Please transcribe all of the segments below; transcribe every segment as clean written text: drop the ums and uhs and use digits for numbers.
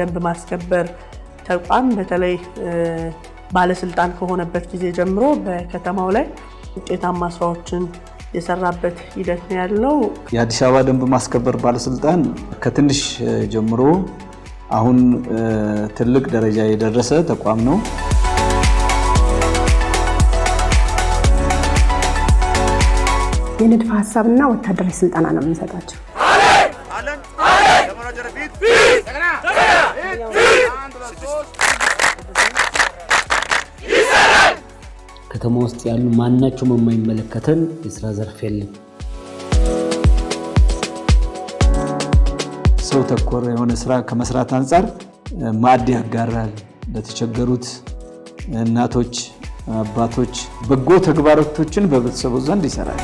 የደንብ ማስከበር ተቋም በተለይ ባለስልጣን ከሆነበት ጊዜ ጀምሮ በከተማው ላይ ውጤታማ ስራዎችን የሰራበት ሂደት ነው ያለው። የአዲስ አበባ ደንብ ማስከበር ባለስልጣን ከትንሽ ጀምሮ አሁን ትልቅ ደረጃ የደረሰ ተቋም ነው። የንድፈ ሀሳብና ወታደራዊ ስልጠና ነው የምንሰጣቸው። ከተማ ውስጥ ያሉ ማናቸውም የማይመለከተን የስራ ዘርፍ የለም። ሰው ተኮር የሆነ ስራ ከመስራት አንጻር ማዕድ ያጋራል። ለተቸገሩት እናቶች፣ አባቶች በጎ ተግባራቶችን በህብረተሰቡ ዘንድ ይሰራል።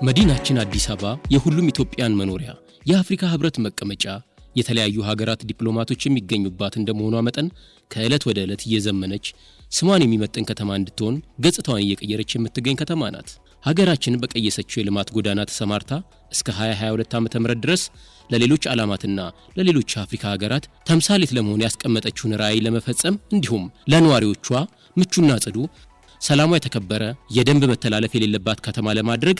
መዲናችን አዲስ አበባ የሁሉም ኢትዮጵያን መኖሪያ፣ የአፍሪካ ህብረት መቀመጫ፣ የተለያዩ ሀገራት ዲፕሎማቶች የሚገኙባት እንደመሆኗ መጠን ከዕለት ወደ ዕለት እየዘመነች ስሟን የሚመጥን ከተማ እንድትሆን ገጽታዋን እየቀየረች የምትገኝ ከተማ ናት። ሀገራችን በቀየሰችው የልማት ጎዳና ተሰማርታ እስከ 2022 ዓ.ም ድረስ ለሌሎች ዓላማትና ለሌሎች የአፍሪካ ሀገራት ተምሳሌት ለመሆን ያስቀመጠችውን ራዕይ ለመፈጸም እንዲሁም ለነዋሪዎቿ ምቹና ጽዱ፣ ሰላሟ የተከበረ፣ የደንብ መተላለፍ የሌለባት ከተማ ለማድረግ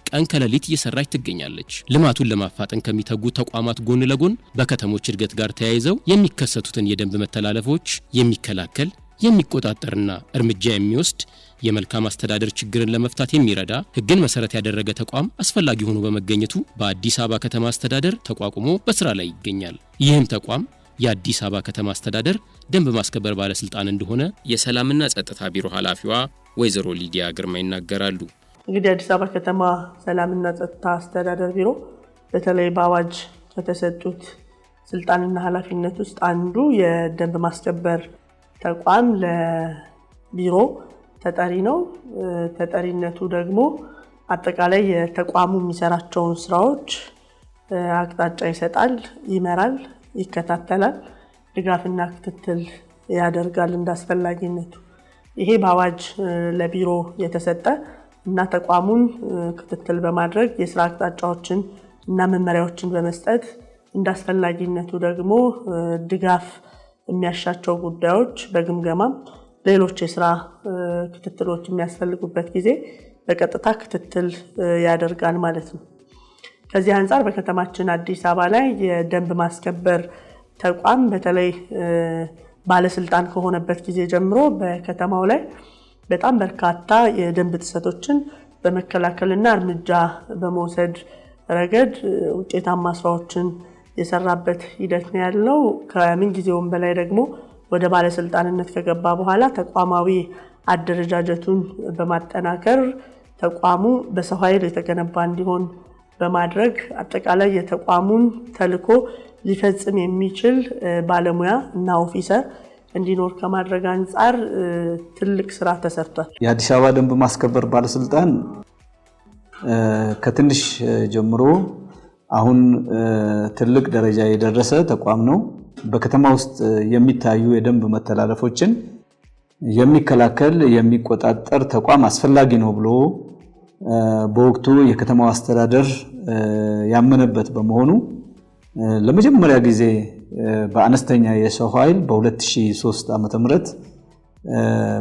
ቀን ከሌሊት እየሰራች ትገኛለች። ልማቱን ለማፋጠን ከሚተጉ ተቋማት ጎን ለጎን በከተሞች እድገት ጋር ተያይዘው የሚከሰቱትን የደንብ መተላለፎች የሚከላከል፣ የሚቆጣጠርና እርምጃ የሚወስድ፣ የመልካም አስተዳደር ችግርን ለመፍታት የሚረዳ፣ ሕግን መሰረት ያደረገ ተቋም አስፈላጊ ሆኖ በመገኘቱ በአዲስ አበባ ከተማ አስተዳደር ተቋቁሞ በስራ ላይ ይገኛል። ይህም ተቋም የአዲስ አበባ ከተማ አስተዳደር ደንብ ማስከበር ባለስልጣን እንደሆነ የሰላምና ጸጥታ ቢሮ ኃላፊዋ ወይዘሮ ሊዲያ ግርማ ይናገራሉ። እንግዲህ አዲስ አበባ ከተማ ሰላምና ጸጥታ አስተዳደር ቢሮ በተለይ በአዋጅ ከተሰጡት ስልጣንና ኃላፊነት ውስጥ አንዱ የደንብ ማስከበር ተቋም ለቢሮ ተጠሪ ነው። ተጠሪነቱ ደግሞ አጠቃላይ የተቋሙ የሚሰራቸውን ስራዎች አቅጣጫ ይሰጣል፣ ይመራል፣ ይከታተላል፣ ድጋፍና ክትትል ያደርጋል እንዳስፈላጊነቱ። ይሄ በአዋጅ ለቢሮ የተሰጠ እና ተቋሙን ክትትል በማድረግ የስራ አቅጣጫዎችን እና መመሪያዎችን በመስጠት እንዳስፈላጊነቱ ደግሞ ድጋፍ የሚያሻቸው ጉዳዮች በግምገማም ሌሎች የስራ ክትትሎች የሚያስፈልጉበት ጊዜ በቀጥታ ክትትል ያደርጋል ማለት ነው። ከዚህ አንጻር በከተማችን አዲስ አበባ ላይ የደንብ ማስከበር ተቋም በተለይ ባለስልጣን ከሆነበት ጊዜ ጀምሮ በከተማው ላይ በጣም በርካታ የደንብ ጥሰቶችን በመከላከልና እርምጃ በመውሰድ ረገድ ውጤታማ ስራዎችን የሰራበት ሂደት ነው ያለው። ከምን ጊዜውም በላይ ደግሞ ወደ ባለስልጣንነት ከገባ በኋላ ተቋማዊ አደረጃጀቱን በማጠናከር ተቋሙ በሰው ኃይል የተገነባ እንዲሆን በማድረግ አጠቃላይ የተቋሙን ተልዕኮ ሊፈጽም የሚችል ባለሙያ እና ኦፊሰር እንዲኖር ከማድረግ አንጻር ትልቅ ስራ ተሰርቷል። የአዲስ አበባ ደንብ ማስከበር ባለስልጣን ከትንሽ ጀምሮ አሁን ትልቅ ደረጃ የደረሰ ተቋም ነው። በከተማ ውስጥ የሚታዩ የደንብ መተላለፎችን የሚከላከል፣ የሚቆጣጠር ተቋም አስፈላጊ ነው ብሎ በወቅቱ የከተማው አስተዳደር ያመነበት በመሆኑ ለመጀመሪያ ጊዜ በአነስተኛ የሰው ኃይል በ2003 ዓ.ም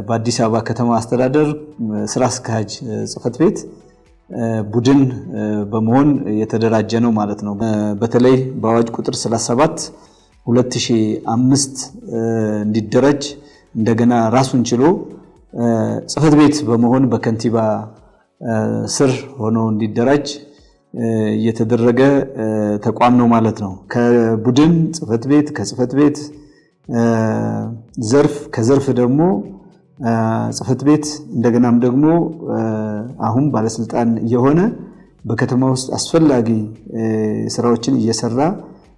በአዲስ አበባ ከተማ አስተዳደር ስራ አስኪያጅ ጽሕፈት ቤት ቡድን በመሆን የተደራጀ ነው ማለት ነው። በተለይ በአዋጅ ቁጥር 37 2005 እንዲደራጅ እንደገና ራሱን ችሎ ጽሕፈት ቤት በመሆን በከንቲባ ስር ሆኖ እንዲደራጅ የተደረገ ተቋም ነው ማለት ነው። ከቡድን ጽሕፈት ቤት፣ ከጽሕፈት ቤት ዘርፍ፣ ከዘርፍ ደግሞ ጽሕፈት ቤት፣ እንደገናም ደግሞ አሁን ባለስልጣን የሆነ በከተማ ውስጥ አስፈላጊ ስራዎችን እየሰራ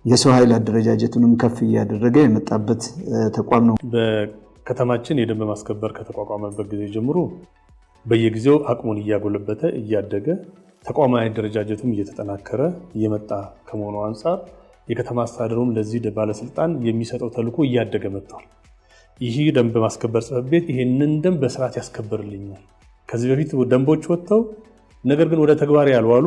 የሰው ኃይል አደረጃጀቱንም ከፍ እያደረገ የመጣበት ተቋም ነው። በከተማችን የደንብ ማስከበር ከተቋቋመበት ጊዜ ጀምሮ በየጊዜው አቅሙን እያጎለበተ እያደገ ተቋማዊ አደረጃጀቱም እየተጠናከረ እየመጣ ከመሆኑ አንጻር የከተማ አስተዳደሩም ለዚህ ባለስልጣን የሚሰጠው ተልዕኮ እያደገ መጥቷል። ይህ ደንብ ማስከበር ጽሕፈት ቤት ይህንን ደንብ በስርዓት ያስከብርልኛል። ከዚህ በፊት ደንቦች ወጥተው ነገር ግን ወደ ተግባር ያልዋሉ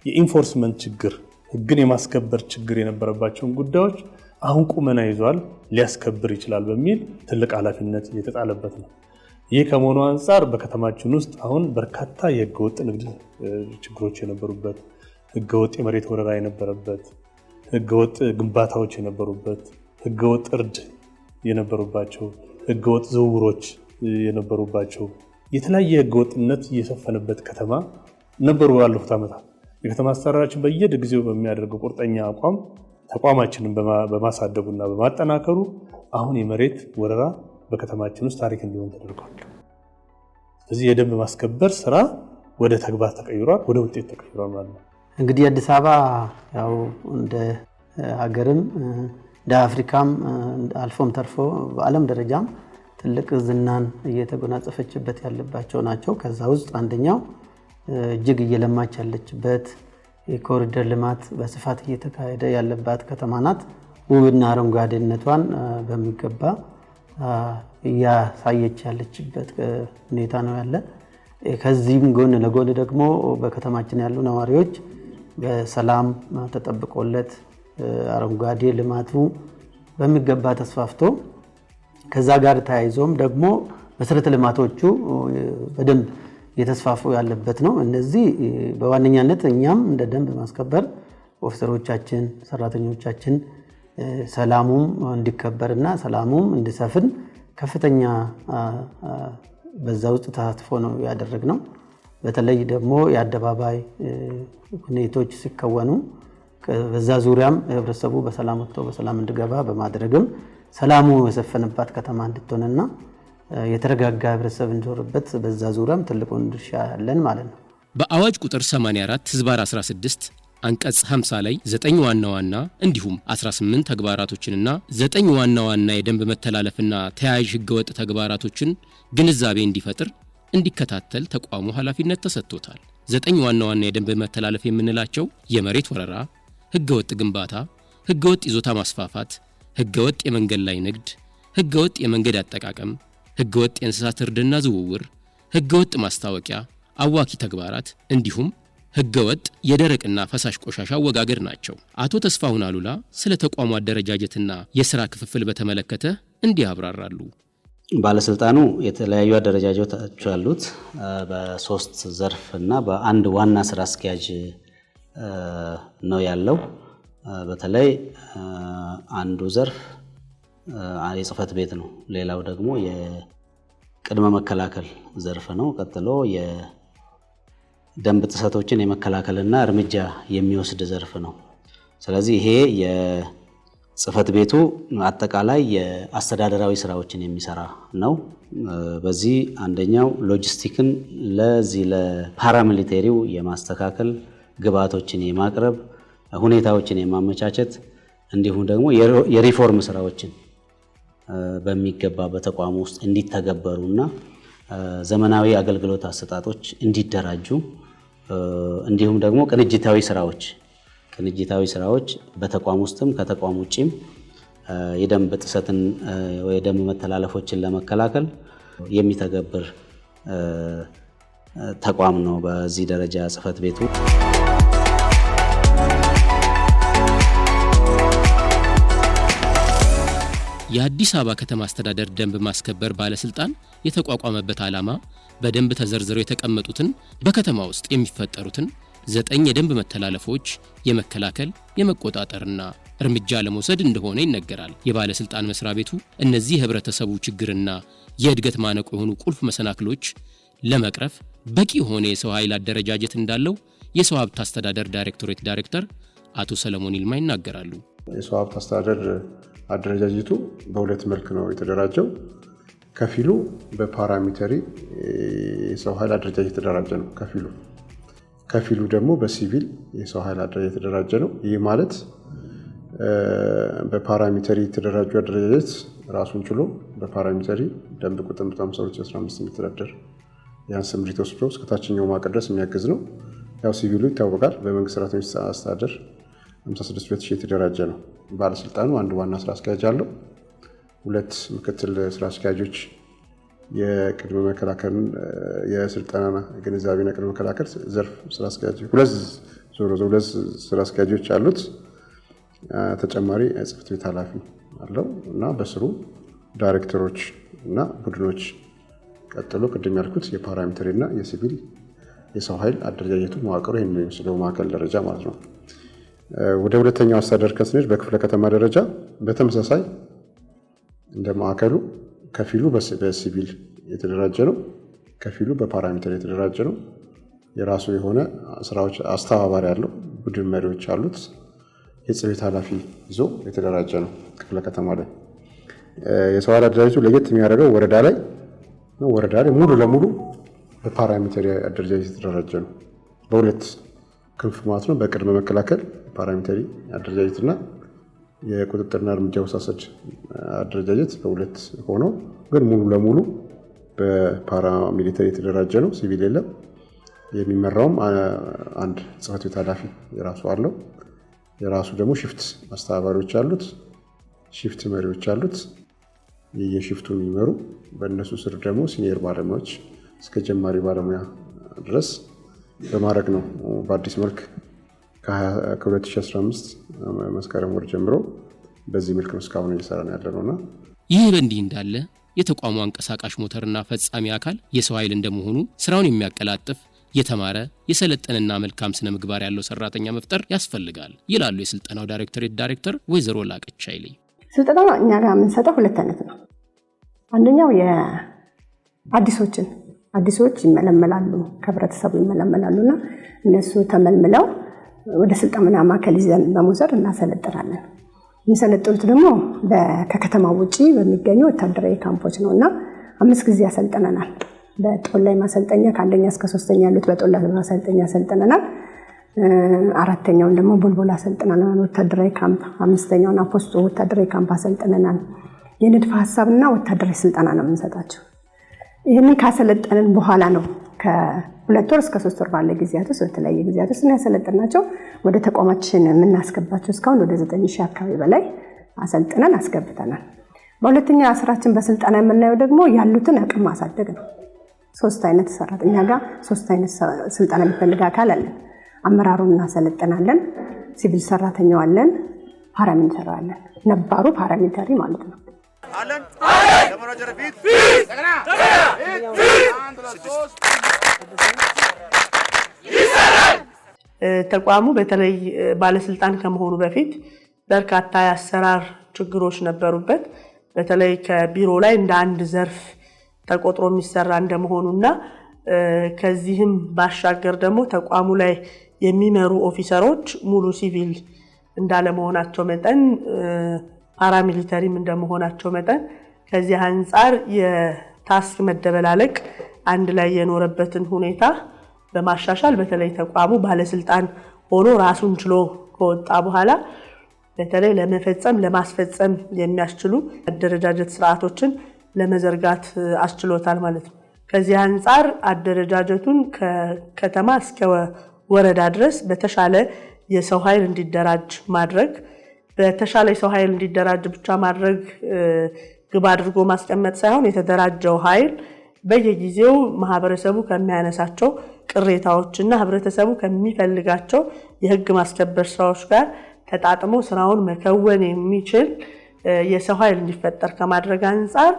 የ enforcement ችግር፣ ህግን የማስከበር ችግር የነበረባቸውን ጉዳዮች አሁን ቁመና ይዟል፣ ሊያስከብር ይችላል በሚል ትልቅ ኃላፊነት የተጣለበት ነው። ይህ ከመሆኑ አንጻር በከተማችን ውስጥ አሁን በርካታ የህገወጥ ንግድ ችግሮች የነበሩበት፣ ህገወጥ የመሬት ወረራ የነበረበት፣ ህገወጥ ግንባታዎች የነበሩበት፣ ህገወጥ እርድ የነበሩባቸው፣ ህገወጥ ዝውውሮች የነበሩባቸው፣ የተለያየ ህገወጥነት እየሰፈነበት ከተማ ነበሩ ባለፉት ዓመታት። የከተማ አስተዳደራችን በየጊዜው በሚያደርገው ቁርጠኛ አቋም ተቋማችንን በማሳደጉና በማጠናከሩ አሁን የመሬት ወረራ በከተማችን ውስጥ ታሪክ እንዲሆን ተደርጓል። ስለዚህ የደንብ ማስከበር ስራ ወደ ተግባር ተቀይሯል፣ ወደ ውጤት ተቀይሯል ማለት ነው። እንግዲህ አዲስ አበባ ያው እንደ ሀገርም እንደ አፍሪካም አልፎም ተርፎ በዓለም ደረጃም ትልቅ ዝናን እየተጎናጸፈችበት ያለባቸው ናቸው። ከዛ ውስጥ አንደኛው እጅግ እየለማች ያለችበት የኮሪደር ልማት በስፋት እየተካሄደ ያለባት ከተማ ናት። ውብና አረንጓዴነቷን በሚገባ እያሳየች ያለችበት ሁኔታ ነው ያለ። ከዚህም ጎን ለጎን ደግሞ በከተማችን ያሉ ነዋሪዎች በሰላም ተጠብቆለት አረንጓዴ ልማቱ በሚገባ ተስፋፍቶ ከዛ ጋር ተያይዞም ደግሞ መሰረተ ልማቶቹ በደንብ እየተስፋፉ ያለበት ነው። እነዚህ በዋነኛነት እኛም እንደ ደንብ ማስከበር ኦፊሰሮቻችን፣ ሰራተኞቻችን ሰላሙም እንዲከበርና ሰላሙም እንዲሰፍን ከፍተኛ በዛ ውስጥ ተሳትፎ ነው ያደረግነው። በተለይ ደግሞ የአደባባይ ሁኔታዎች ሲከወኑ በዛ ዙሪያም ህብረተሰቡ በሰላም ወጥቶ በሰላም እንዲገባ በማድረግም ሰላሙ የሰፈነባት ከተማ እንድትሆንና የተረጋጋ ህብረተሰብ እንዲኖርበት በዛ ዙሪያም ትልቁን ድርሻ ያለን ማለት ነው። በአዋጅ ቁጥር 84 ህዝባር 16 አንቀጽ 50 ላይ 9 ዋና ዋና እንዲሁም 18 ተግባራቶችንና 9 ዋና ዋና የደንብ መተላለፍና ተያያዥ ህገወጥ ተግባራቶችን ግንዛቤ እንዲፈጥር እንዲከታተል ተቋሙ ኃላፊነት ተሰጥቶታል። 9 ዋና ዋና የደንብ መተላለፍ የምንላቸው የመሬት ወረራ፣ ህገወጥ ግንባታ፣ ህገወጥ ይዞታ ማስፋፋት፣ ህገወጥ የመንገድ ላይ ንግድ፣ ህገወጥ የመንገድ አጠቃቀም፣ ህገወጥ የእንስሳት እርድና ዝውውር፣ ህገወጥ ማስታወቂያ፣ አዋኪ ተግባራት እንዲሁም ህገወጥ የደረቅና ፈሳሽ ቆሻሻ አወጋገድ ናቸው። አቶ ተስፋሁን አሉላ ስለ ተቋሙ አደረጃጀትና የስራ ክፍፍል በተመለከተ እንዲህ ያብራራሉ። ባለስልጣኑ የተለያዩ አደረጃጀቶች ያሉት በሶስት ዘርፍ እና በአንድ ዋና ስራ አስኪያጅ ነው ያለው። በተለይ አንዱ ዘርፍ የጽህፈት ቤት ነው። ሌላው ደግሞ የቅድመ መከላከል ዘርፍ ነው። ቀጥሎ የደንብ ጥሰቶችን የመከላከልና እርምጃ የሚወስድ ዘርፍ ነው። ስለዚህ ይሄ የጽህፈት ቤቱ አጠቃላይ የአስተዳደራዊ ስራዎችን የሚሰራ ነው። በዚህ አንደኛው ሎጂስቲክን ለዚህ ለ paramilitary ው የማስተካከል፣ ግብአቶችን የማቅረብ፣ ሁኔታዎችን የማመቻቸት እንዲሁም ደግሞ የሪፎርም ስራዎችን በሚገባ በተቋሙ ውስጥ እንዲተገበሩና ዘመናዊ አገልግሎት አሰጣጦች እንዲደራጁ እንዲሁም ደግሞ ቅንጅታዊ ስራዎች በተቋም ውስጥም ከተቋም ውጪም የደንብ ጥሰትን ወይ የደንብ መተላለፎችን ለመከላከል የሚተገብር ተቋም ነው። በዚህ ደረጃ ጽህፈት ቤቱ የአዲስ አበባ ከተማ አስተዳደር ደንብ ማስከበር ባለስልጣን የተቋቋመበት ዓላማ በደንብ ተዘርዝረው የተቀመጡትን በከተማ ውስጥ የሚፈጠሩትን 9 የደንብ መተላለፎች የመከላከል፣ የመቆጣጠርና እርምጃ ለመውሰድ እንደሆነ ይነገራል። የባለስልጣን መስሪያ ቤቱ እነዚህ የህብረተሰቡ ችግርና የእድገት ማነቆ የሆኑ ቁልፍ መሰናክሎች ለመቅረፍ በቂ የሆነ የሰው ኃይል አደረጃጀት እንዳለው የሰው ሀብት አስተዳደር ዳይሬክቶሬት ዳይሬክተር አቶ ሰለሞን ይልማ ይናገራሉ። የሰው ሀብት አስተዳደር አደረጃጀቱ በሁለት መልክ ነው የተደራጀው። ከፊሉ በ paramilitary የሰው ኃይል አደረጃጀት የተደራጀ ነው። ከፊሉ ደግሞ በሲቪል የሰው ኃይል አደረጃጀት የተደራጀ ነው። ይህ ማለት በ paramilitary የተደራጁ አደረጃጀት ራሱን ችሎ በ paramilitary ደንብ ቁጥር 52/15 የሚተዳደር ያን ስምሪት ወስዶ እስከ ታችኛው መዋቅር ድረስ የሚያግዝ ነው። ያው ሲቪሉ ይታወቃል። በመንግስት ሰራተኞች አስተዳደር 56/2000 የተደራጀ ነው። ባለስልጣኑ አንድ ዋና ስራ አስኪያጅ አለው። 2 ምክትል ስራ አስኪያጆች የቅድመ መከላከል የስልጠናና ግንዛቤና ቅድመ መከላከል ዘርፍ ስራ አስኪያጅ ሁለት ስራ አስኪያጆች አሉት። ተጨማሪ ጽሕፈት ቤት ኃላፊ አለው እና በስሩ ዳይሬክተሮች እና ቡድኖች ቀጥሎ ቅድም ያልኩት የ paramilitary እና የሲቪል የሰው ኃይል አደረጃጀቱ መዋቅሩ የሚመስለው ማዕከል ደረጃ ማለት ነው። ወደ ሁለተኛው አስተዳደር ስንሄድ በክፍለ ከተማ ደረጃ በተመሳሳይ እንደ ማዕከሉ ከፊሉ በሲቪል የተደራጀ ነው፣ ከፊሉ በ paramilitary የተደራጀ ነው። የራሱ የሆነ ስራዎች አስተባባሪ አለው፣ ቡድን መሪዎች አሉት። የጽሕፈት ኃላፊ ይዞ የተደራጀ ነው። ክፍለ ከተማ ላይ የሰው ኃይል አደረጃጀቱ ለየት የሚያደርገው ወረዳ ላይ ሙሉ ለሙሉ በ paramilitary አደረጃጀት የተደራጀ ነው። በሁለት ክንፍ ማለት ነው። በቅድመ መከላከል paramilitary አደረጃጀትና የቁጥጥርና እርምጃ አወሳሰድ አደረጃጀት በሁለት ሆኖ ግን ሙሉ ለሙሉ በ paramilitary የተደራጀ ነው። ሲቪል የለም። የሚመራውም አንድ ጽሕፈት ቤት ኃላፊ የራሱ አለው። የራሱ ደግሞ shift አስተባባሪዎች አሉት፣ shift መሪዎች አሉት። የ shift ኡን የሚመሩ በእነሱ ስር ደግሞ senior ባለሙያዎች እስከ ጀማሪ ባለሙያ ድረስ በማድረግ ነው። በአዲስ መልክ ከ2015 መስከረም ወር ጀምሮ በዚህ መልክ ነው እስካሁን እየሰራን ያለነውና ይህ በእንዲህ እንዳለ የተቋሙ አንቀሳቃሽ ሞተርና ፈጻሚ አካል የሰው ኃይል እንደመሆኑ ስራውን የሚያቀላጥፍ የተማረ የሰለጠነና መልካም ስነ ምግባር ያለው ሰራተኛ መፍጠር ያስፈልጋል ይላሉ የስልጠናው ዳይሬክተሬት ዳይሬክተር ወይዘሮ ላቀች ኃይሌ። ስልጠና እኛ ጋር የምንሰጠው ሁለት አይነት ነው። አንደኛው የአዲሶችን አዲሶች ይመለመላሉ፣ ከህብረተሰቡ ይመለመላሉና እነሱ ተመልምለው ወደ ስልጠና ማዕከል ይዘን በመውሰድ እናሰለጥናለን። የሚሰለጥኑት ደግሞ ከከተማው ውጪ በሚገኙ ወታደራዊ ካምፖች ነውና 5 ጊዜ ያሰልጥነናል። በጦላይ ማሰልጠኛ ከአንደኛ እስከ ሶስተኛ ያሉት በጦላይ ማሰልጠኛ አሰልጥነናል። አራተኛውን ደግሞ ቡልቡላ አሰልጥነናል ወታደራዊ ካምፕ፣ አምስተኛውን አፖስቶ ወታደራዊ ካምፕ አሰልጥነናል። የንድፈ ሐሳብና ወታደራዊ ስልጠና ነው የምንሰጣቸው። ይሄንን ካሰለጠንን በኋላ ነው ከ2 ወር እስከ 3 ወር ባለ ጊዜያት ውስጥ በተለያየ ጊዜያት ውስጥ ያሰለጥናቸው ወደ ተቋማችን የምናስገባቸው። እስካሁን ወደ 9000 አካባቢ በላይ አሰልጥነን አስገብተናል። በሁለተኛ ስራችን በስልጠና የምናየው ደግሞ ያሉትን አቅም ማሳደግ ነው። ሶስት አይነት ሰራተኛ ጋር ሶስት አይነት ስልጠና የሚፈልግ አካል አለ። አመራሩን እናሰለጥናለን፣ ሲቪል ሰራተኛው አለን፣ paramilitary አለን። ነባሩ paramilitary ማለት ነው። ተቋሙ በተለይ ባለስልጣን ከመሆኑ በፊት በርካታ የአሰራር ችግሮች ነበሩበት። በተለይ ከቢሮ ላይ እንደ አንድ ዘርፍ ተቆጥሮ የሚሰራ እንደመሆኑና ከዚህም ባሻገር ደግሞ ተቋሙ ላይ የሚመሩ officer ኦች ሙሉ ሲቪል እንዳለመሆናቸው መጠን paramilitary ም እንደመሆናቸው መጠን ከዚህ አንፃር የ task መደበላለቅ አንድ ላይ የኖረበትን ሁኔታ በማሻሻል በተለይ ተቋሙ ባለስልጣን ሆኖ ራሱን ችሎ ከወጣ በኋላ በተለይ ለመፈጸም ለማስፈጸም የሚያስችሉ አደረጃጀት ስርዓቶችን ለመዘርጋት አስችሎታል ማለት ነው። ከዚህ አንፃር አደረጃጀቱን ከከተማ እስከ ወረዳ ድረስ በተሻለ የሰው ኃይል እንዲደራጅ ማድረግ፣ በተሻለ የሰው ኃይል እንዲደራጅ ብቻ ማድረግ ግብ አድርጎ ማስቀመጥ ሳይሆን የተደራጀው ኃይል በየጊዜው ማህበረሰቡ ከሚያነሳቸው ቅሬታዎችና ህብረተሰቡ ከሚፈልጋቸው የህግ ማስከበር ስራዎች ጋር ተጣጥሞ ስራውን መከወን የሚችል የሰው ኃይል እንዲፈጠር ከማድረግ አንፃር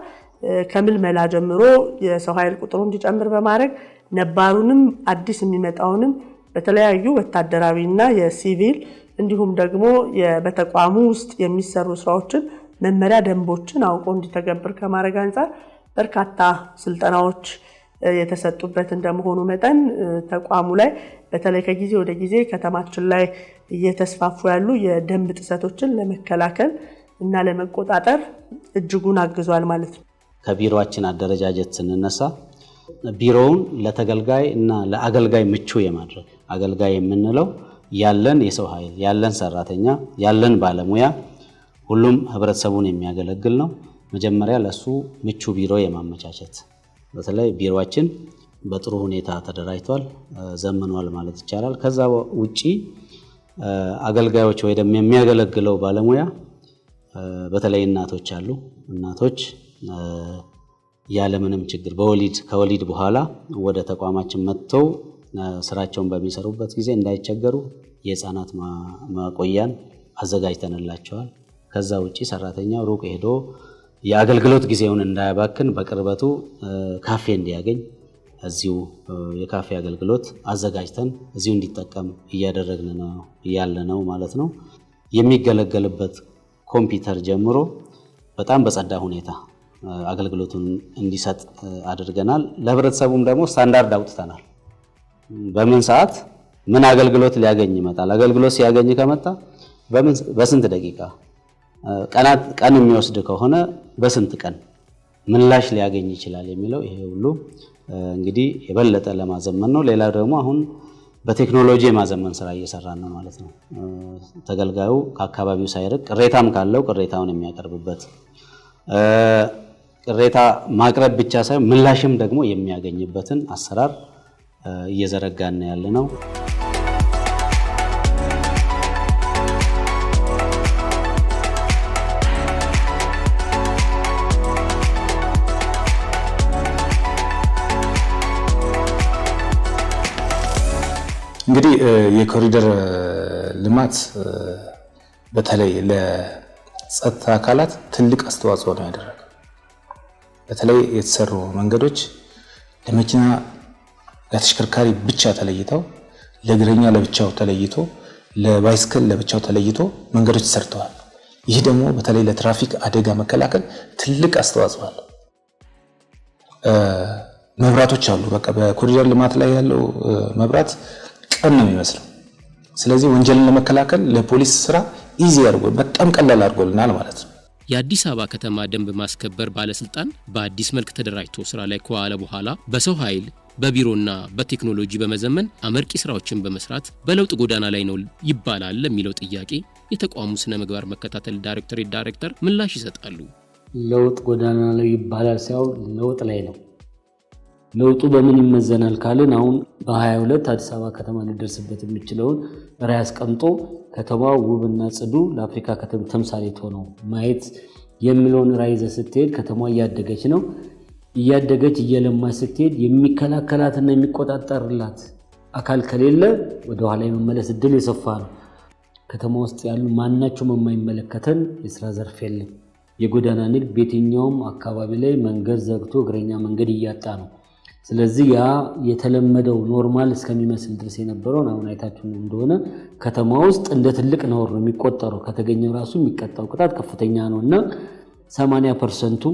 ከምልመላ ጀምሮ የሰው ኃይል ቁጥሩ እንዲጨምር በማድረግ ነባሩንም አዲስ የሚመጣውንም በተለያዩ ወታደራዊና የሲቪል እንዲሁም ደግሞ በተቋሙ ውስጥ የሚሰሩ ስራዎችን መመሪያ ደንቦችን አውቆ እንዲተገብር ከማድረግ አንፃር በርካታ ስልጠናዎች የተሰጡበት እንደመሆኑ መጠን ተቋሙ ላይ በተለይ ከጊዜ ወደ ጊዜ ከተማችን ላይ እየተስፋፉ ያሉ የደንብ ጥሰቶችን ለመከላከል እና ለመቆጣጠር እጅጉን አግዟል ማለት ነው። ከቢሮአችን አደረጃጀት ስንነሳ ቢሮውን ለተገልጋይ እና ለአገልጋይ ምቹ የማድረግ፣ አገልጋይ የምንለው ያለን የሰው ኃይል፣ ያለን ሰራተኛ፣ ያለን ባለሙያ ሁሉም ህብረተሰቡን የሚያገለግል ነው። መጀመሪያ ለሱ ምቹ ቢሮ የማመቻቸት፣ በተለይ ቢሮአችን በጥሩ ሁኔታ ተደራጅቷል፣ ዘምኗል ማለት ይቻላል። ከዛ ውጪ አገልጋዮች ወይ ደግሞ የሚያገለግለው ባለሙያ በተለይ እናቶች አሉ። እናቶች ያለምንም ችግር በወሊድ ከወሊድ በኋላ ወደ ተቋማችን መጥተው ስራቸውን በሚሰሩበት ጊዜ እንዳይቸገሩ የህፃናት ማቆያን አዘጋጅተንላቸዋል። ከዛ ውጪ ሰራተኛው ሩቅ ሄዶ የአገልግሎት ጊዜውን እንዳያባክን በቅርበቱ ካፌ እንዲያገኝ እዚሁ የካፌ አገልግሎት አዘጋጅተን እዚሁ እንዲጠቀም እያደረግን ነው ያለ ነው ማለት ነው። የሚገለገልበት ኮምፒውተር ጀምሮ በጣም በጸዳ ሁኔታ አገልግሎቱን እንዲሰጥ አድርገናል። ለህብረተሰቡም ደግሞ ስታንዳርድ አውጥተናል። በምን ሰዓት ምን አገልግሎት ሊያገኝ ይመጣል፣ አገልግሎት ሲያገኝ ከመጣ በስንት ደቂቃ፣ ቀን የሚወስድ ከሆነ በስንት ቀን ምላሽ ሊያገኝ ይችላል የሚለው ይሄ ሁሉ እንግዲህ የበለጠ ለማዘመን ነው። ሌላ ደግሞ አሁን በቴክኖሎጂ የማዘመን ስራ እየሰራን ነው ማለት ነው። ተገልጋዩ ከአካባቢው ሳይርቅ ቅሬታም ካለው ቅሬታውን የሚያቀርብበት፣ ቅሬታ ማቅረብ ብቻ ሳይሆን ምላሽም ደግሞ የሚያገኝበትን አሰራር እየዘረጋን ያለ ነው። እንግዲህ የኮሪደር ልማት በተለይ ለጸጥታ አካላት ትልቅ አስተዋጽኦ ነው ያደረገው። በተለይ የተሰሩ መንገዶች ለመኪና ለተሽከርካሪ ብቻ ተለይተው፣ ለእግረኛ ለብቻው ተለይቶ፣ ለባይስክል ለብቻው ተለይቶ መንገዶች ተሰርተዋል። ይህ ደግሞ በተለይ ለትራፊክ አደጋ መከላከል ትልቅ አስተዋጽኦ አለው። መብራቶች አሉ። በቃ በኮሪደር ልማት ላይ ያለው መብራት ቀን ነው የሚመስለው። ስለዚህ ወንጀልን ለመከላከል ለፖሊስ ስራ easy አድርጎ በጣም ቀላል አድርጎልናል ማለት ነው። የአዲስ አበባ ከተማ ደንብ ማስከበር ባለስልጣን በአዲስ መልክ ተደራጅቶ ስራ ላይ ከዋለ በኋላ በሰው ኃይል፣ በቢሮና በቴክኖሎጂ በመዘመን አመርቂ ስራዎችን በመስራት በለውጥ ጎዳና ላይ ነው ይባላል ለሚለው ጥያቄ የተቋሙ ስነ ምግባር መከታተል ዳይሬክቶሬት ዳይሬክተር ምላሽ ይሰጣሉ። ለውጥ ጎዳና ላይ ይባላል ሳይሆን ለውጥ ላይ ነው። ለውጡ በምን ይመዘናል ካልን አሁን በ22 አዲስ አበባ ከተማ ሊደርስበት የሚችለውን ራዕይ አስቀምጦ ከተማው ውብና ጽዱ ለአፍሪካ ከተማ ተምሳሌት ሆነው ማየት የሚለውን ራዕይ ይዘህ ስትሄድ ከተማዋ እያደገች ነው። እያደገች እየለማች ስትሄድ የሚከላከላትና የሚቆጣጠርላት አካል ከሌለ ወደኋላ የመመለስ እድል የሰፋ ነው። ከተማ ውስጥ ያሉ ማናቸውም የማይመለከተን የስራ ዘርፍ የለም። የጎዳና ንግድ በየትኛውም አካባቢ ላይ መንገድ ዘግቶ እግረኛ መንገድ እያጣ ነው። ስለዚህ ያ የተለመደው normal እስከሚመስል ድረስ የነበረውን አሁን አይታችሁ እንደሆነ ከተማ ውስጥ እንደ ትልቅ ነውር ነው የሚቆጠረው። ከተገኘው ራሱ የሚቀጣው ቅጣት ከፍተኛ ነው እና 80%ቱ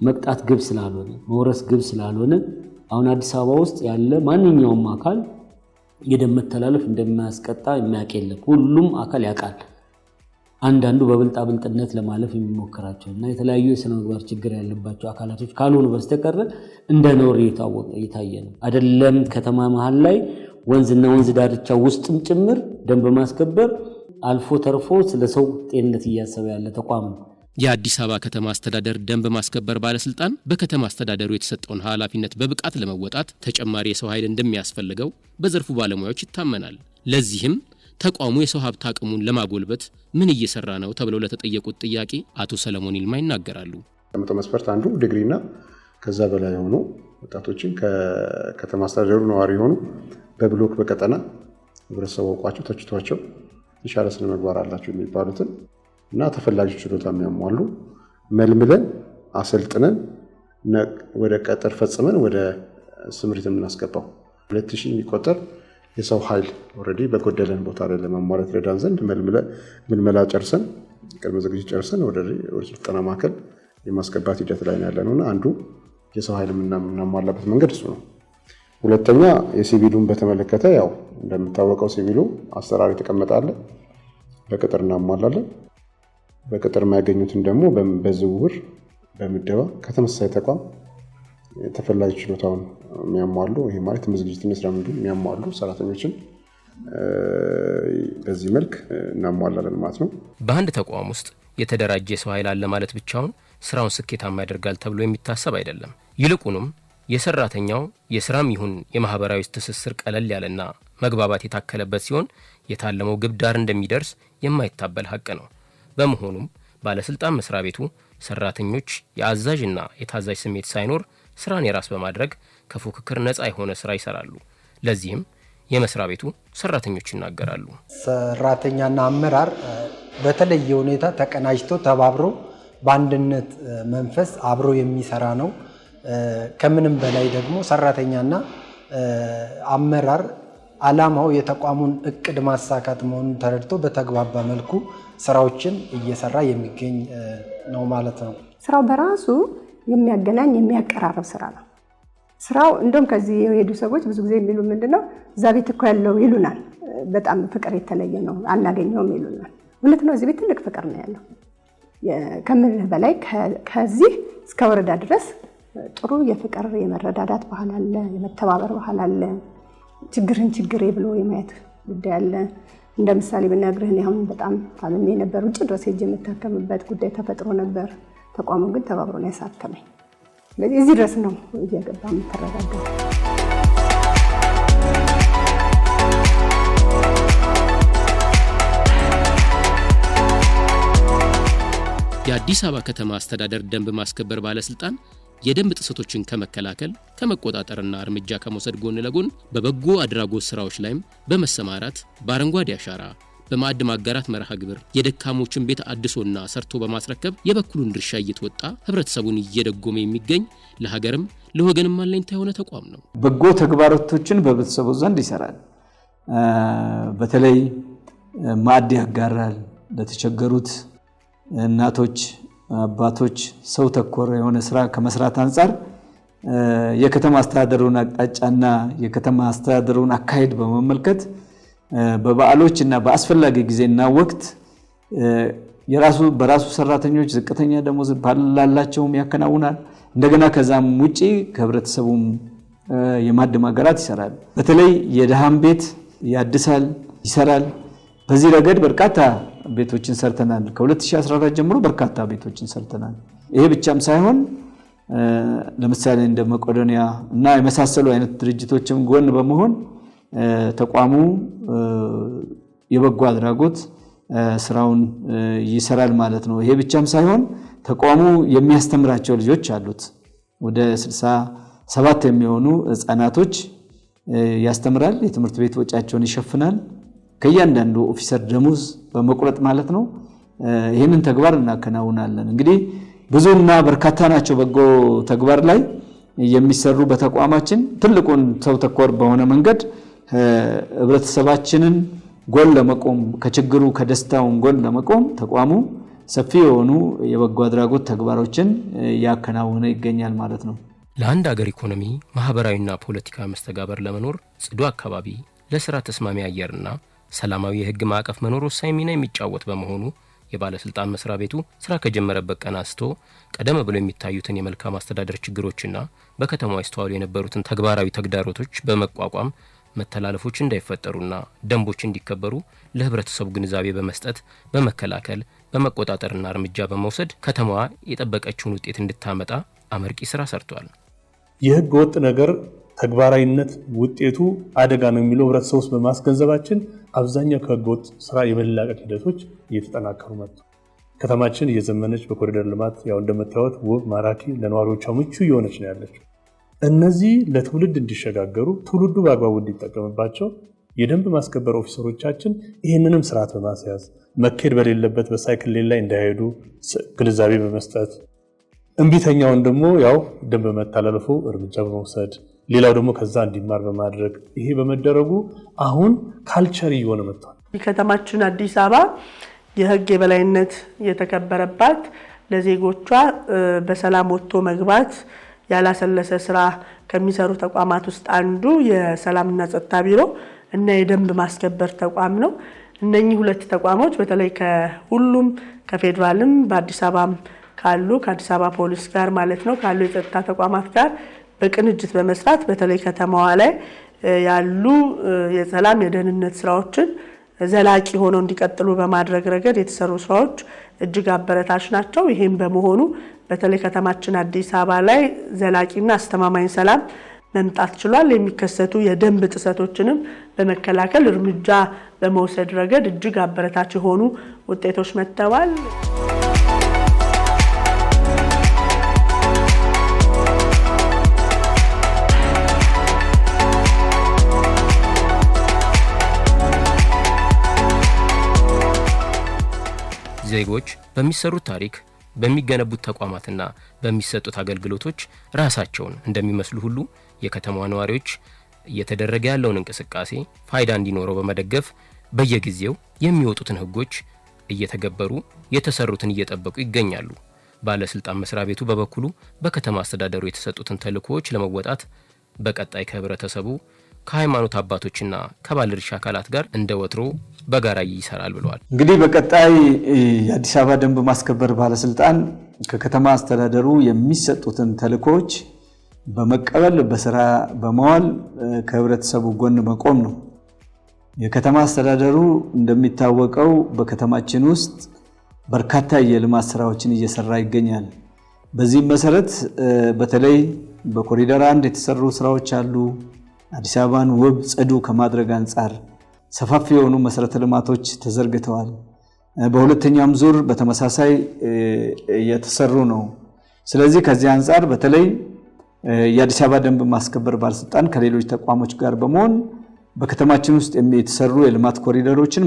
መቅጣት ግብ ስላልሆነ፣ መውረስ ግብ ስላልሆነ አሁን አዲስ አበባ ውስጥ ያለ ማንኛውም አካል የደም መተላለፍ እንደማያስቀጣ የሚያውቅ የለም። ሁሉም አካል ያውቃል። አንዳንዱ በብልጣብልጥነት ለማለፍ የሚሞክራቸው እና የተለያዩ የስነ ምግባር ችግር ያለባቸው አካላቶች ካልሆኑ በስተቀር እንደ ነውር እየታየ ነው። አይደለም ከተማ መሀል ላይ ወንዝና ወንዝ ዳርቻ ውስጥም ጭምር ደንብ ማስከበር አልፎ ተርፎ ስለ ሰው ጤንነት እያሰበ ያለ ተቋም ነው። የአዲስ አበባ ከተማ አስተዳደር ደንብ ማስከበር ባለስልጣን በከተማ አስተዳደሩ የተሰጠውን ኃላፊነት በብቃት ለመወጣት ተጨማሪ የሰው ኃይል እንደሚያስፈልገው በዘርፉ ባለሙያዎች ይታመናል። ለዚህም ተቋሙ የሰው ሀብት አቅሙን ለማጎልበት ምን እየሰራ ነው ተብለው ለተጠየቁት ጥያቄ አቶ ሰለሞን ይልማ ይናገራሉ። ተቀምጠው መስፈርት አንዱ ዲግሪና ከዛ በላይ የሆኑ ወጣቶችን ከከተማ አስተዳደሩ ነዋሪ የሆኑ በብሎክ በቀጠና ህብረተሰቡ አውቋቸው ተችቷቸው የተሻለ ስነ ምግባር አላቸው የሚባሉትን እና ተፈላጊ ችሎታ የሚያሟሉ መልምለን አሰልጥነን ወደ ቀጥር ፈጽመን ወደ ስምሪት የምናስገባው 2000 የሚቆጠር የሰው ኃይል already በጎደለን ቦታ ላይ ለማሟላት ይረዳን ዘንድ ምልመላ ጨርሰን ቅድመ ዝግጅት ጨርሰን ወደ ስልጠና ማዕከል የማስገባት ሂደት ላይ ያለ ነውና አንዱ የሰው ኃይል የምናሟላበት መንገድ እሱ ነው። ሁለተኛ የሲቪሉን በተመለከተ ያው እንደሚታወቀው ሲቪሉ አሰራር የተቀመጠ አለ። በቅጥር እናሟላለን። በቅጥር የማያገኙትን ደግሞ በዝውውር በምደባ ከተመሳሳይ ተቋም ተፈላጊ ችሎታውን የሚያሟሉ፣ ይሄ ማለት ዝግጅትና ስራ የሚያሟሉ ሰራተኞችን በዚህ መልክ እናሟላለን ማለት ነው። በአንድ ተቋም ውስጥ የተደራጀ የሰው ኃይል አለ ማለት ብቻውን ስራውን ስኬታማ ያደርጋል ተብሎ የሚታሰብ አይደለም። ይልቁንም የሰራተኛው የስራም ይሁን የማህበራዊ ትስስር ቀለል ያለና መግባባት የታከለበት ሲሆን የታለመው ግብ ዳር እንደሚደርስ የማይታበል ሀቅ ነው። በመሆኑም ባለስልጣን መስሪያ ቤቱ ሰራተኞች የአዛዥና የታዛዥ ስሜት ሳይኖር ስራን የራስ በማድረግ ከፉክክር ነፃ የሆነ ስራ ይሰራሉ። ለዚህም የመስሪያ ቤቱ ሰራተኞች ይናገራሉ። ሰራተኛና አመራር በተለየ ሁኔታ ተቀናጅቶ ተባብሮ በአንድነት መንፈስ አብሮ የሚሰራ ነው። ከምንም በላይ ደግሞ ሰራተኛና አመራር ዓላማው የተቋሙን እቅድ ማሳካት መሆኑን ተረድቶ በተግባባ መልኩ ስራዎችን እየሰራ የሚገኝ ነው ማለት ነው። ስራው በራሱ የሚያገናኝ የሚያቀራርብ ስራ ነው። ስራው እንደውም ከዚህ የሄዱ ሰዎች ብዙ ጊዜ የሚሉ ምንድነው፣ እዛ ቤት እኮ ያለው ይሉናል። በጣም ፍቅር የተለየ ነው፣ አናገኘውም ይሉናል። እውነት ነው። እዚህ ቤት ትልቅ ፍቅር ነው ያለው። ከምልህ በላይ ከዚህ እስከ ወረዳ ድረስ ጥሩ የፍቅር የመረዳዳት ባህል አለ፣ የመተባበር ባህል አለ። ችግርን ችግሬ ብሎ የማየት ጉዳይ አለ። እንደ ምሳሌ ብነግርህ እኔ አሁን በጣም ታምሜ ነበር። ውጭ ድረስ ሄጄ የምታከምበት ጉዳይ ተፈጥሮ ነበር። ተቋሙ ግን ተባብሮ ነው ያሳከመኝ። ስለዚህ እዚህ ድረስ ነው እየገባ የምትረዳዳው። የአዲስ አበባ ከተማ አስተዳደር ደንብ ማስከበር ባለስልጣን የደንብ ጥሰቶችን ከመከላከል፣ ከመቆጣጠርና እርምጃ ከመውሰድ ጎን ለጎን በበጎ አድራጎት ስራዎች ላይም በመሰማራት በአረንጓዴ አሻራ፣ በማዕድ ማጋራት መርሃ ግብር የደካሞችን ቤት አድሶና ሰርቶ በማስረከብ የበኩሉን ድርሻ እየተወጣ ህብረተሰቡን እየደጎመ የሚገኝ ለሀገርም ለወገንም አለኝታ የሆነ ተቋም ነው። በጎ ተግባራቶችን በህብረተሰቡ ዘንድ ይሰራል። በተለይ ማዕድ ያጋራል። ለተቸገሩት እናቶች፣ አባቶች ሰው ተኮር የሆነ ስራ ከመስራት አንጻር የከተማ አስተዳደሩን አቅጣጫና የከተማ አስተዳደሩን አካሄድ በመመልከት በበዓሎች እና በአስፈላጊ ጊዜና ወቅት በራሱ ሰራተኞች ዝቅተኛ ደሞዝ ባላላቸውም ያከናውናል። እንደገና ከዛም ውጪ ከህብረተሰቡም የማዕድ ማጋራት ይሰራል። በተለይ የድሃም ቤት ያድሳል፣ ይሰራል። በዚህ ረገድ በርካታ ቤቶችን ሰርተናል። ከ2014 ጀምሮ በርካታ ቤቶችን ሰርተናል። ይሄ ብቻም ሳይሆን ለምሳሌ እንደ መቄዶንያ እና የመሳሰሉ አይነት ድርጅቶችም ጎን በመሆን ተቋሙ የበጎ አድራጎት ስራውን ይሰራል ማለት ነው። ይሄ ብቻም ሳይሆን ተቋሙ የሚያስተምራቸው ልጆች አሉት። ወደ 67 የሚሆኑ ህፃናቶች ያስተምራል። የትምህርት ቤት ወጪያቸውን ይሸፍናል። ከእያንዳንዱ officer ደሞዝ በመቁረጥ ማለት ነው። ይህንን ተግባር እናከናውናለን። እንግዲህ ብዙና በርካታ ናቸው በጎ ተግባር ላይ የሚሰሩ በተቋማችን። ትልቁን ሰው ተኮር በሆነ መንገድ ህብረተሰባችንን ጎን ለመቆም፣ ከችግሩ ከደስታውን ጎን ለመቆም ተቋሙ ሰፊ የሆኑ የበጎ አድራጎት ተግባሮችን እያከናወነ ይገኛል ማለት ነው። ለአንድ አገር ኢኮኖሚ፣ ማህበራዊና ፖለቲካዊ መስተጋበር ለመኖር ጽዱ አካባቢ፣ ለስራ ተስማሚ አየርና ሰላማዊ የህግ ማዕቀፍ መኖር ወሳኝ ሚና የሚጫወት በመሆኑ የባለስልጣን መስሪያ ቤቱ ስራ ከጀመረበት ቀን አንስቶ ቀደም ብሎ የሚታዩትን የመልካም አስተዳደር ችግሮችና በከተማዋ ይስተዋሉ የነበሩትን ተግባራዊ ተግዳሮቶች በመቋቋም መተላለፎች እንዳይፈጠሩና ደንቦች እንዲከበሩ ለህብረተሰቡ ግንዛቤ በመስጠት፣ በመከላከል፣ በመቆጣጠርና እርምጃ በመውሰድ ከተማዋ የጠበቀችውን ውጤት እንድታመጣ አመርቂ ስራ ሰርቷል። የህገ ወጥ ነገር ተግባራዊነት ውጤቱ አደጋ ነው የሚለው ህብረተሰቡ ውስጥ በማስገንዘባችን አብዛኛው ከህገ ወጥ ስራ የመላቀቅ ሂደቶች እየተጠናከሩ መጡ። ከተማችን እየዘመነች በኮሪደር ልማት ያው እንደምታዩት ውብ፣ ማራኪ፣ ለነዋሪዎቿ ምቹ እየሆነች ነው ያለችው። እነዚህ ለትውልድ እንዲሸጋገሩ ትውልዱ በአግባቡ እንዲጠቀምባቸው የደንብ ማስከበር officer ኦቻችን ይህንንም ስርዓት በማስያዝ፣ መካሄድ በሌለበት በ cycle lane ላይ እንዳይሄዱ ግንዛቤ በመስጠት፣ እምቢተኛውን ደግሞ ያው ደንብ መተላለፉ እርምጃ በመውሰድ፣ ሌላው ደግሞ ከዛ እንዲማር በማድረግ፣ ይሄ በመደረጉ አሁን culture እየሆነ መጥቷል። ከተማችን አዲስ አበባ የህግ የበላይነት የተከበረባት፣ ለዜጎቿ በሰላም ወጥቶ መግባት ያላሰለሰ ስራ ከሚሰሩ ተቋማት ውስጥ አንዱ የሰላምና ጸጥታ ቢሮ እና የደንብ ማስከበር ተቋም ነው። እነኚህ ሁለት ተቋሞች በተለይ ከሁሉም ከፌዴራልም በአዲስ አበባም ካሉ ከአዲስ አበባ ፖሊስ ጋር ማለት ነው ካሉ የጸጥታ ተቋማት ጋር በቅንጅት በመስራት በተለይ ከተማዋ ላይ ያሉ የሰላም የደህንነት ስራዎችን ዘላቂ ሆነው እንዲቀጥሉ በማድረግ ረገድ የተሰሩ ስራዎች እጅግ አበረታች ናቸው። ይህም በመሆኑ በተለይ ከተማችን አዲስ አበባ ላይ ዘላቂና አስተማማኝ ሰላም መምጣት ችሏል። የሚከሰቱ የደንብ ጥሰቶችንም በመከላከል እርምጃ በመውሰድ ረገድ እጅግ አበረታች የሆኑ ውጤቶች መጥተዋል። ዜጎች በሚሰሩት ታሪክ፣ በሚገነቡት ተቋማትና በሚሰጡት አገልግሎቶች ራሳቸውን እንደሚመስሉ ሁሉ የከተማዋ ነዋሪዎች እየተደረገ ያለውን እንቅስቃሴ ፋይዳ እንዲኖረው በመደገፍ በየጊዜው የሚወጡትን ሕጎች እየተገበሩ የተሰሩትን እየጠበቁ ይገኛሉ። ባለስልጣን መስሪያ ቤቱ በበኩሉ በከተማ አስተዳደሩ የተሰጡትን ተልዕኮዎች ለመወጣት በቀጣይ ከህብረተሰቡ፣ ከሃይማኖት አባቶችና ከባለድርሻ አካላት ጋር እንደ ወትሮ በጋራ ይሰራል ብለዋል። እንግዲህ በቀጣይ የአዲስ አበባ ደንብ ማስከበር ባለስልጣን ከከተማ አስተዳደሩ የሚሰጡትን ተልዕኮዎች በመቀበል በስራ በማዋል ከህብረተሰቡ ጎን መቆም ነው። የከተማ አስተዳደሩ እንደሚታወቀው በከተማችን ውስጥ በርካታ የልማት ስራዎችን እየሰራ ይገኛል። በዚህም መሰረት በተለይ በኮሪደር አንድ የተሰሩ ስራዎች አሉ። አዲስ አበባን ውብ ጽዱ ከማድረግ አንጻር ሰፋፊ የሆኑ መሰረተ ልማቶች ተዘርግተዋል። በሁለተኛም ዙር በተመሳሳይ እየተሰሩ ነው። ስለዚህ ከዚህ አንጻር በተለይ የአዲስ አበባ ደንብ ማስከበር ባለስልጣን ከሌሎች ተቋሞች ጋር በመሆን በከተማችን ውስጥ የተሰሩ የልማት ኮሪደሮችን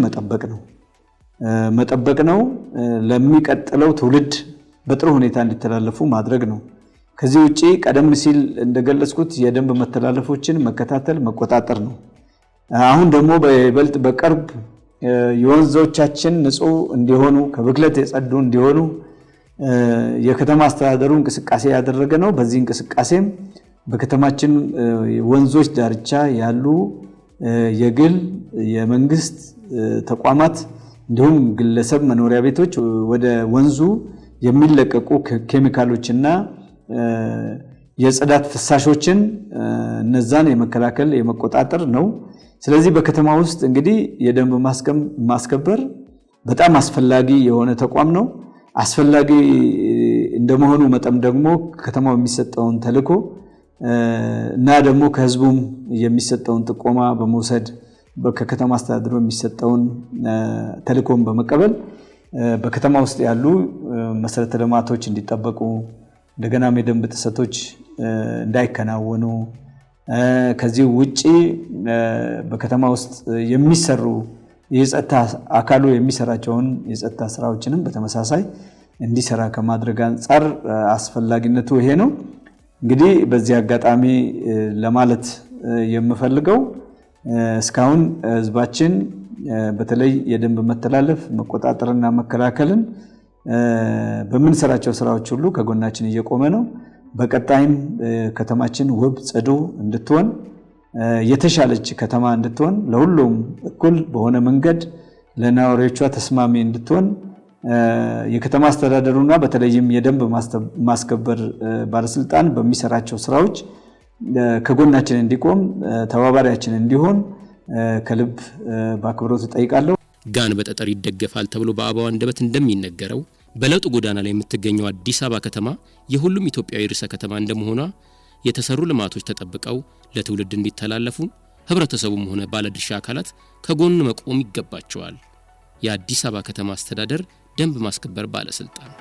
መጠበቅ ነው፣ ለሚቀጥለው ትውልድ በጥሩ ሁኔታ እንዲተላለፉ ማድረግ ነው። ከዚህ ውጪ ቀደም ሲል እንደገለጽኩት የደንብ መተላለፎችን መከታተል፣ መቆጣጠር ነው። አሁን ደግሞ በይበልጥ በቅርብ የወንዞቻችን ንጹህ እንዲሆኑ፣ ከብክለት የጸዱ እንዲሆኑ የከተማ አስተዳደሩ እንቅስቃሴ ያደረገ ነው። በዚህ እንቅስቃሴም በከተማችን ወንዞች ዳርቻ ያሉ የግል፣ የመንግስት ተቋማት እንዲሁም ግለሰብ መኖሪያ ቤቶች ወደ ወንዙ የሚለቀቁ ኬሚካሎችና የጽዳት ፍሳሾችን እነዛን የመከላከል፣ የመቆጣጠር ነው። ስለዚህ በከተማ ውስጥ እንግዲህ የደንብ ማስከበር በጣም አስፈላጊ የሆነ ተቋም ነው። አስፈላጊ እንደመሆኑ መጠን ደግሞ ከተማው የሚሰጠውን ተልዕኮ እና ደግሞ ከህዝቡም የሚሰጠውን ጥቆማ በመውሰድ፣ ከከተማ አስተዳደሩ የሚሰጠውን ተልዕኮን በመቀበል በከተማ ውስጥ ያሉ መሰረተ ልማቶች እንዲጠበቁ፣ እንደገናም የደንብ ጥሰቶች እንዳይከናወኑ፣ ከዚህ ውጪ በከተማ ውስጥ የሚሰሩ የጸጥታ አካሉ የሚሰራቸውን የጸጥታ ስራዎችንም በተመሳሳይ እንዲሰራ ከማድረግ አንጻር አስፈላጊነቱ ይሄ ነው። እንግዲህ በዚህ አጋጣሚ ለማለት የምፈልገው እስካሁን ህዝባችን በተለይ የደንብ መተላለፍ መቆጣጠርና መከላከልን በምንሰራቸው ስራዎች ሁሉ ከጎናችን እየቆመ ነው። በቀጣይም ከተማችን ውብ፣ ጽዱ እንድትሆን፣ የተሻለች ከተማ እንድትሆን፣ ለሁሉም እኩል በሆነ መንገድ ለነዋሪዎቿ ተስማሚ እንድትሆን የከተማ አስተዳደሩና በተለይም የደንብ ማስከበር ባለስልጣን በሚሰራቸው ስራዎች ከጎናችን እንዲቆም፣ ተባባሪያችን እንዲሆን ከልብ በአክብሮት እጠይቃለሁ። ጋን በጠጠር ይደገፋል ተብሎ በአበው አንደበት እንደሚነገረው በለውጥ ጎዳና ላይ የምትገኘው አዲስ አበባ ከተማ የሁሉም ኢትዮጵያዊ ርዕሰ ከተማ እንደመሆኗ የተሰሩ ልማቶች ተጠብቀው ለትውልድ እንዲተላለፉ ህብረተሰቡም ሆነ ባለድርሻ አካላት ከጎን መቆም ይገባቸዋል። የአዲስ አበባ ከተማ አስተዳደር ደንብ ማስከበር ባለስልጣን።